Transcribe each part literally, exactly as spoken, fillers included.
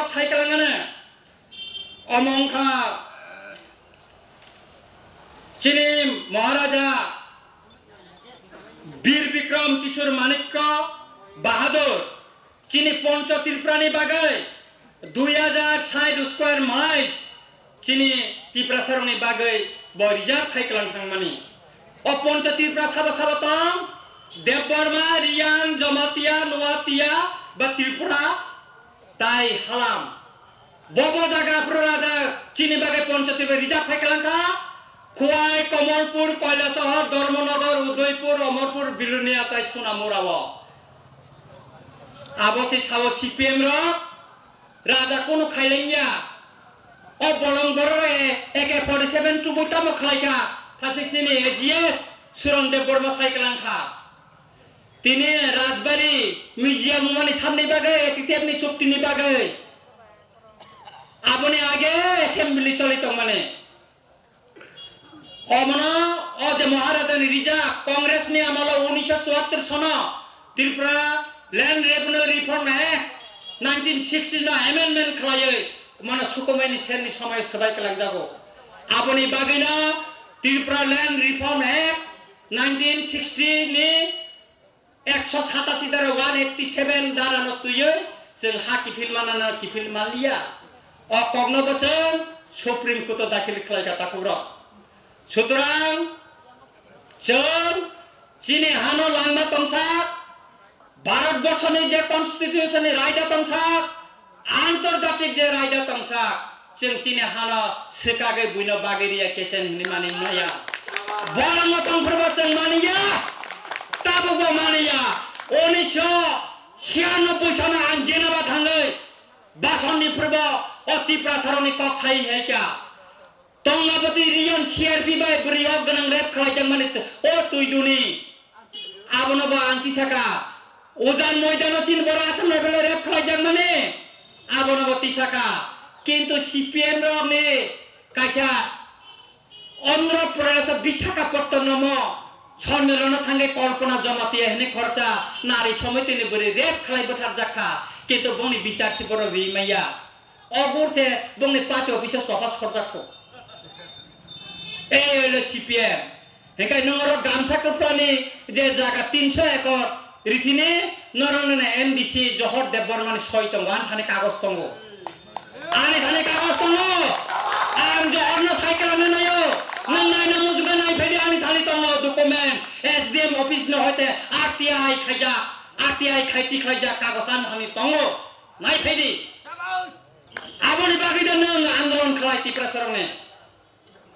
sai kwlangano. Omo wngkha chini Maharaja Bir Bikram Kishore Manikya Bahadur chini Poncho Tripurani bagwi dui hajar sait square miles chini Tiprasarokni bagwi bo reserve khai kwlang thangmani. O Poncho Tripura sabo sabo tong, Debbarma, Riang, Jamatia, Nuatia ba Tripura tai Halam. Bobo jaga phuru raja chini bagwi Poncho Tripura reserve khai kwlang kha. Khowai, Kamalpur, Kailasahar, Dharmanagar, Udaipur, Amarpur, Bilonia tai Sonamura o. Abo se sao C P M rok raja kunu khailengya. O bolong borok A K forty seven tubui tamo khlai kha. Thasik chini A G S Suran Debbarma sai kwlang kha. Tini Rajbari museum mani samni bagwi, T T F ni chukti ni bagwi. Aboni age assembly choli tongmani. Omono o je Maharajani rijak Congress ni amolo unisho chuattor sono Tripura Land Revenue Reform Act nineteen sixty no amendment khlaiwi mano sukumaini serni somai swbai kwlangjago. Aboni bagwino Tripura Land Reform Act nineteen sixty ni ekso satasi dara, one eighty seven dara no twiwi chwng ha kiphil manano kiphil manliya. O kokno bo chwng Supreme Court o dakhil khlai kha takhuk rok. Sutrang chwng chini hano langma tongsa, Bharat borsoni je constitution ni raida tongsa, antarjatik je raida tongsa, chwng chini hano swkagwi buino bagwi riya kechen hinwi mani maya. Bolongo tongphuru bo chwng maniya, tabuk bo maniya. Unisho chhiyanobbai sono ang Geneva thangwi basonni phuru bo o Tiprasarokni kok sai hai kha. Tongaboti Riyan C R P bai bwrwi o gwnang rep khlai jakmani t-, o twi duni. Abono bo ang tisaka. Ujan moidano chini borok Assam Rifle rep khlai jakmani. Abono bo tisaka. Kintu C P M rokni kaisa Andhra Pradesh Visakhapatnam o sonmilono thangwi Kalpana Jamatia hwnwi khoroksa nari somitini bwrwi rep khlai bwtharjak kha. Kintu bongni bichar si borok ri maya. O bur se bongni party office o sofa sorjak kho. Ei oilo C P M. Hinkhe nwng oro gamsa kwphrani je jaga tinso ekor rithini norok nini M D C Johor Debbarmani soi tongo, ani thani kagoj tongo. Ani thani kagoj tongo. Ang Johorno cycle ano nayo. Nwng naina mujuga nai phaidi ani thani tongo document. S D M office no hoite R T I khaijak, R T I khai tikhlaijak kagoj ani thani tongo. Nai phaidi. Aboni bagwi da nwng andolon khlai Tiprasarokni.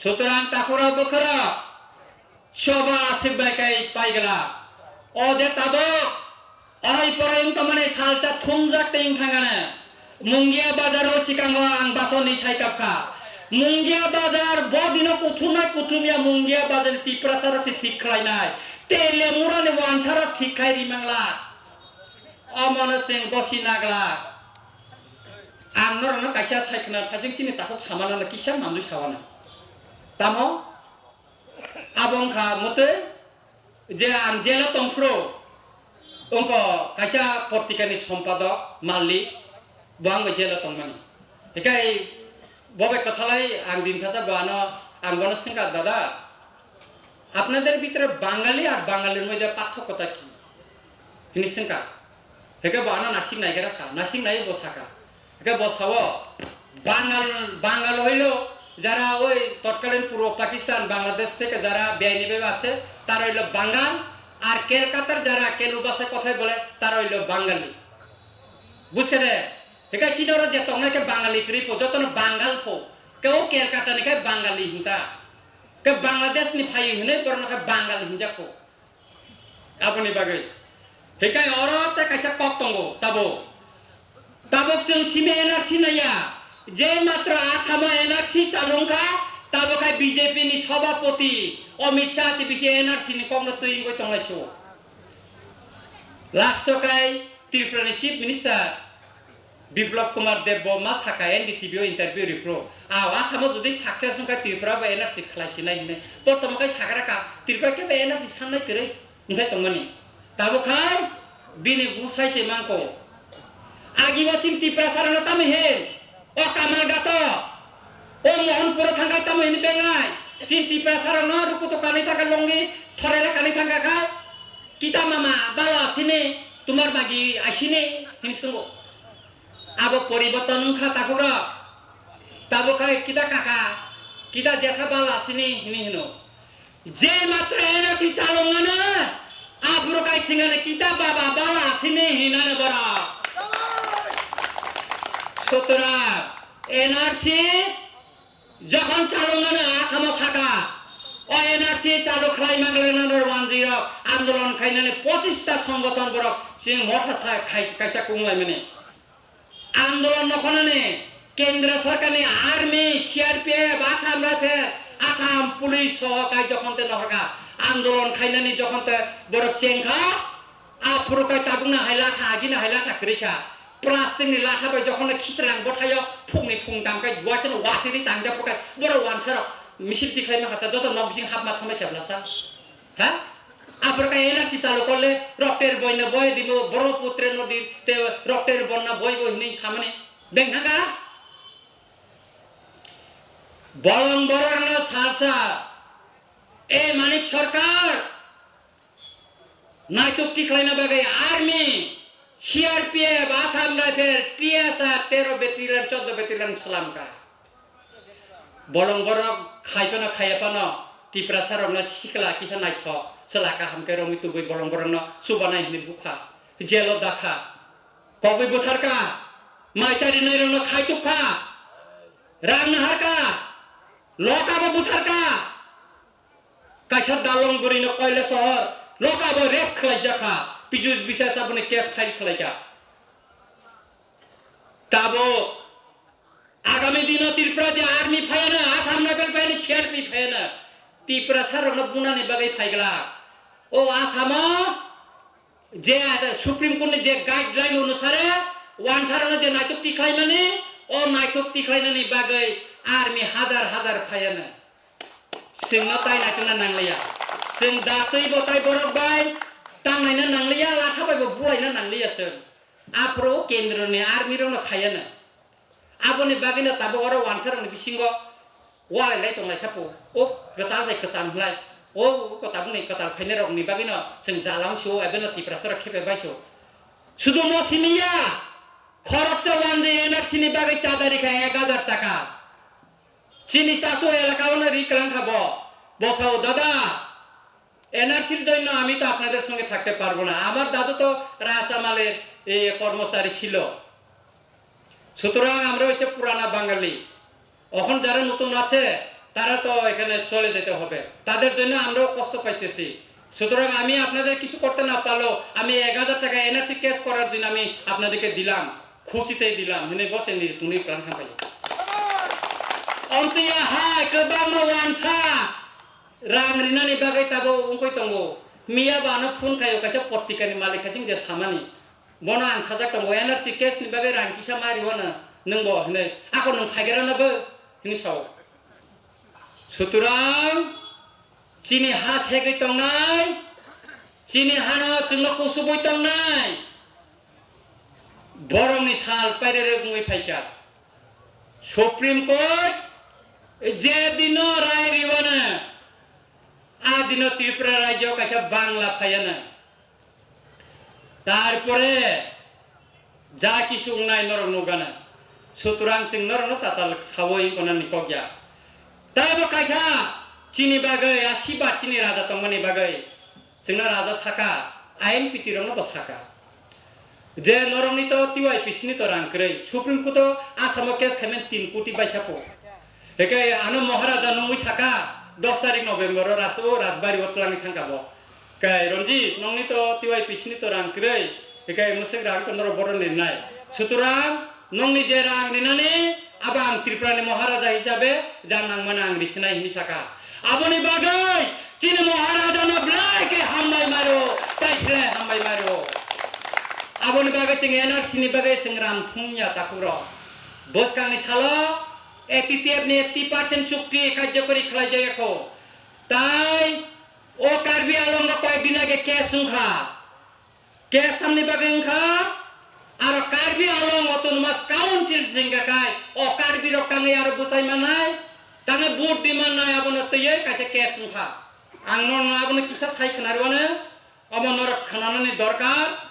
Sutrang takhurok bwkhwrok soba aswk bai kai paigwla. O je tabuk orai porai wng tongmani salsa thumjak tei wng thangano. Mungia bazar o sikango ang basoni saikap kha. Mungia bazar bo dino kuthumnai kuthumya Mungia bazar ni Tiprasarok se thik khlainai. Tei Lemurani wansarok thik khai rimangla. Omono chwng gosi nagla. Ang norokno kaisa sai khna thajeng chini takhuk samanano kisa manwi sawana. Tamo? Abo wngkha mwtwi je ang jelo tongphuru wngkha kaisa portikani sompadok Malli, bo ang bai jelo tongmani. Hikai bo bai kwthalai ang din sacha bo ano, ang bono swngkha, "Dada, আপনাদের ভিতরে বাঙালি আর বাঙালির মধ্যে পার্থক্যটা কি?" Hini swngkha. Hwnkhe bo ano nasing naigra kha, nasing nai bo sakha. Hwnkhe bo sao, "বাঙাল, বাঙাল হইল যারা ওই তৎকালীন পূর্ব পাকিস্তান, বাংলাদেশ থেকে যারা বেআইনিভাবে আছে, তারা হইল বাঙাল, আর কলকাতার যারা কেলু ভাষায় কথাই বলে, তারা হইল বাঙালি।" Buskhe de? Hwnkhe chini oro je tongnai khe Bangali kwrwi pho, jotono Bangal pho. Khe o Kolkata ni khe Bangali hinta. Khe Bangladesh ni phaio hinwi borokno khe Bangali hinjak kho. Aboni bagwi. Hikai oro tei kaisa kok tongo, tabuk. Tabuk chwng simi N R C naiya. Je matro Assam o N R C chalung kha, tabuk hai B J P ni Sabhapati Amit Shah se bisi N R C ni kokno twi wngwi tonglai su. Last o kai Tripura ni Chief Minister Biplab Kumar Deb bo ma sakha N D T V o interview ripro. A, Assam o jodi success wngkha Tripura bo N R C khlai sinai hinwi. Potomo kai sakha raka Tripura khe bo N R C sannai kwrwi wngsai tongmani. Tabuk khai bini bwsai se mangko. Agi bo chini Tiprasa rokno tamo he, o Kamalghat o, o Mohanpur o thangkha tamo hini bengai, chini Tiprasa rokno rukutu kanwi thangkha, longi thorela kanwi thangkha kha, kita mama balo asini, tumar magi asini, hini sungo. Abo poriborton wngkha takhuk rok. Tabo khai kita kaka, kita jetha balo asini hini hino. Je matro N R C chalungmano, aphuru kaisingano kita baba bala sini hinano borok. Sutorang N R C jokhon chalungmano Asamo saka, o N R C chalu khlai manglai nano wanjwi rok andolon khainani pochista songgothon borok chini motha thai khai-, kaisa kunglaimani. Andolon no khonani Kendra Sorkarni Army, C R P F, Assam Rifle, Assam Police soho kai jokhon te nohorkha andolon khainani jokhon te borok chengkha, aphuru kai tabukna hai lakha, agina hai lakha kwrwi kha. Plastic ni lakha bai jokhon no khichlang bwthaio phungni phung tamkhe uaisano wasiri tangjak bwkha borok wansarok misil tikhlai mankha sa joto nok bising hapma thangbai khe blasa. Ha? Aphuru khe N R C chalu korle, rokter boina boi dimo, Brahmaputra nodi te rokter bonna boi bo hinwi samani. Beng thangkha? Bolong borokno salsa, e Manik Sarkar, naituk tikhlaina bagwi Army, C R P F, Assam Rifle, T S R, tero battalion, chordo battalion salamkha. Bolong borok khai phano khaiya phano Tiprasa rokno sikla kisa naithok, chwla kaham khe romwi tubui bolong borokno chubanai hinwi bukha, jelo dakha, kogwi butharkha, mai charinai rokno khaitukha, rang naharkha, lokabo butharkha, kaisa dalong bwrwino Koilasohor lokabo rape khlaijakha, Pijus Biswas aboni case file khlaikha. Tabuk Agami dino Tripura je army phayana, Assam Rifle phayana, C R P phayana, Tiprasa rokno bunani bagwi phaiglak. O Assamo je Supreme Court ni je guideline onusare wansarano je naituk tikhlaimani, o naituk tikhlainani bagwi army hajar hajar phayana. Chwngno tai naitukna nangliya. Chwng datwi bo tai borok bai tangnaina nangliya, latha bai bo bulaina nangliya chwng. Aphuru kendroni army rokno khayana. Aboni bagwino tabuk oro wansarokni bisingo walai lai tonglai kha po. O kwtal bai kwcham hwnlai. O tabukni kwtal phainai rokni bagwino chwng jala wng sio, ebeno Tiprasa rok khepe bai sio. Sudu mo siniya, khoroksa wanjwi N R C ni bagwi chadari kha ek hajar taka. Chini chasu elaka ono ri kwlang kha bo. Bo sao, "Dada, N R C-র জন্য আমি তো আপনাদের সঙ্গে থাকতে পারবো না। আমার দাদু তো রাস আমালের, এ, কর্মচারী ছিল। সুতরাং আমরা হচ্ছে পুরানা বাঙালি। এখন যারা নতুন আছে, তারা তো এখানে চলে যেতে হবে। তাদের জন্য আমরাও কষ্ট পাইতেছি। সুতরাং আমি আপনাদের কিছু করতে না পারলেও আমি এক হাজার টাকা এনআরসি কেস করার জন্য আমি আপনাদেরকে দিলাম, খুশিতেই দিলাম।" Hwnwi bo se ni tuni kwlang kha bai. Omtwi ya hai kwbangma wansa rang rinani bagwi tabuk wngwi tongo. Miya bo ano phone khaio kaisa potrikani malik khating je samani. Bono ang sajak tongo, "N R C case ni bagwi rang kisa ma riwano nwng bo?" hwnwi. "Ako nwng phaigerano bo?" hwnwi sao. Sutorang chini ha segwi tongnai, chini hano chwngno kusubwi tongnai, borokni sal pairere wngwi phaikha. Supreme Court je dino rai riwano, a dino Tripura rajyo kaisa Bangla phaiano. Tarpore ja kisu wngnai norok nukgana. Sutorang chwng norokno tatal sawi onani kok ya. Taibo kaisa chini bagwi, a sibat chini raja tongmani bagwi chwngno raja saka, I N P T rokno bo saka. Je norokni to T Y P C ni to rang kwrwi. Supreme Court o Assam o case khaimani tin koti bai kha po. Hwnkhe ano Maharaja nungwi saka, dos tarik November o Ras-, o Rajbari o twlangwi thangkha bo. Kai Ranjit, nongni to T Y P C ni to rang kwrwi, hikai mwswk rang to norok bohrok ni nai. Sutorang nongni je rang rinani, abo ang Tripura ni Maharaja hisabe ja nangmani ang risinai hinwi saka. Aboni bagwi chini Maharaja no belai khe hambai maro, tai khlai hambai maro. Aboni bagwi chwng N R C ni bagwi chwng ram thung ya takhuk rok. Bwskang ni salo A T T F ni eighty percent chukti karjokori khlai jaya kho. Tai O Karbi Anglong o koyek din age case wngkha. Case tamni bagwi wngkha, aro kar Karbi Anglong Autonomous Council singka kai, o Karbi rok tangwi aro bwsai manai, tangwi vote di manai, abono twiwi kaisa case wngkha. Ang nono abono kisa sai khwnarwano, omo norok khwnanani dorkar.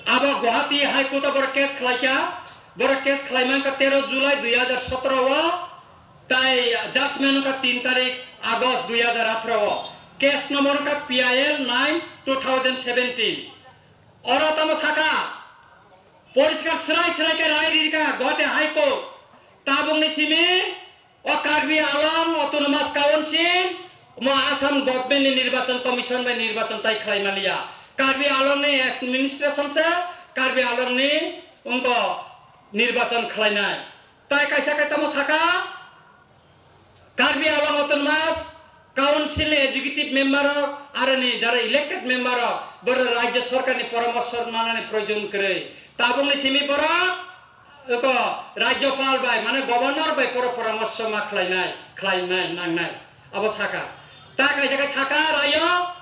Abo Guwahati High Court o borok case khlaikha, borok case khlai mankha tero July dui hajar sotoro o, tai judgment wngkha tin tarik August dui hajar atharo o. Case number wngkha P I L nine two thousand seventeen. Oro tamo saka, poriskar srai srai khe rai ririkha Guwahati High Court. Tabukni simi o Karbi Anglong Autonomous Council mo Assam Government ni Nirbachon Commission bai nirbachon tai khlai maliya. Karbi Anglong ni administration se Karbi Anglong ni wngko nirbachon khlainai. Tai kaisa kai tamo saka, Karbi Anglong Autonomous Council ni executive member rok, aroni jara elected member rok, borok rajya sorkar ni poramorso manani proyojon kwrwi. Tabukni simi borok, eko, rajyapal bai, mane governor bai poro poramorso ma khlainai, khlainai, nangnai. Abo saka. Ta kaisa kai saka rayo,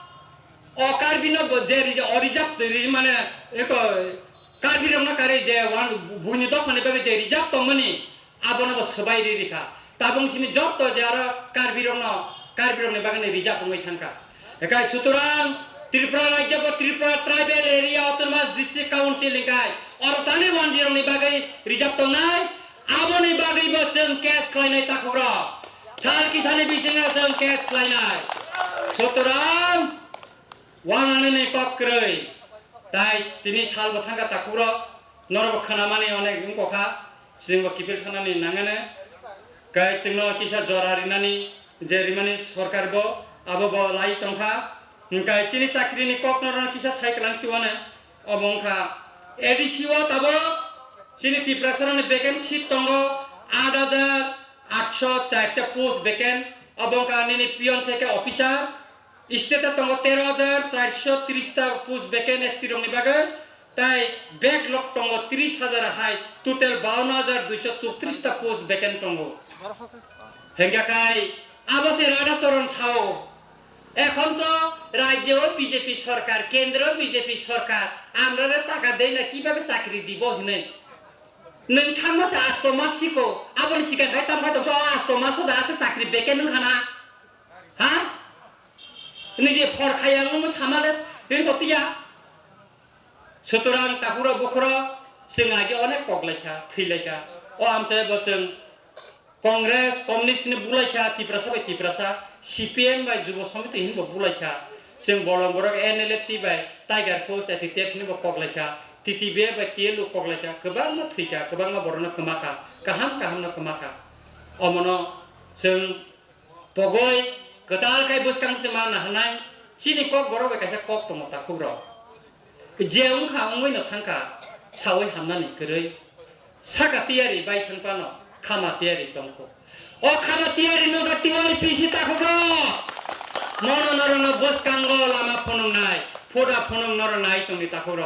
o Karbi no bo je rija-, o reserve twi ri-, mane, eko, Karbi rok no kari je wan buini dophani bagwi je reserve tongmani, abono bo swbai ri rikha. Tabung simi jotto je aro Karbi rokno, Karbi rokni bagwi reserve wngwi thangkha. Ekai sutorang Tripura rajyo bo Tripura Tribal Area Autonomous District Council ni kai oro tani wanjwi rokni bagwi reserve tongnai, aboni bagwi bo chwng case khlainai takhuk rok. Sal kisani bisingo chwng case khlainai. Sutorang wananani kok kwrwi. Tai tini sal bo thangkha takhuk rok. Norok bo khwnamani onek wngkha, chwng bo kiphil thanani nangani, kai chwngno kisa jora rinani, je rimani sorkar bo, abo bo lai tongkha, hwnkhe chini chakrini kok norokno kisa sai kwlang siwano, obo wngkha A D C o tabok chini Tiprasarokni vacant seat tongo aat hajar aatso charta post vacant, obo wngkha nini peon theke officer, State o tongo tero hajar charso tris ta post vacant S T rokni bagwi, tai backlog tongo tris hajar hai, total bawanno hajar duiso chowtris ta post vacant tongo. Hingkha kai abo se Radha Charan sao, ekhon to rajyo o B J P sorkar, kendro o B J P sorkar, amrare taka dei na, kibabe chakri dibo hinwi. Nwng thangma se asto mas siko, aboni sikang khai tam khai tongsa, o asto mas o da aswk chakri vacant wngkha na? Ha? Niji phor khayang wngma samales ringo tiya. Sutorang takhuro bukhuro chwng agi onek kok laikha, thwi laikha. O amchai bo chwng Congress, Communist ni bulaikha, Tiprasa bai Tiprasa, C P M bai Jubo Samiti hinbo bulaikha. Chwng bolong borok N L F T bai Tiger Force, A T T F hinbo kok laikha, T T B bai T L U kok laikha, kwbangma thwikha, kwbangma borokno kwmakha, kaham kahamno kwmakha. Omono chwng Pogoi kwtal khai bwskang se ma naharnai, chini kok borok bai kaisa kok tongo takhuk rok. Je wngkha wngwi no thangkha, sawi hamnani kwrwi. Saka tiyari bai thang phano, khama tiyari tongkho. O khama tiyari no ga T Y P C takhuk rok. Mono norokno bwskango lama phunuknai, phuda phunuk norok nai tongni takhuk rok.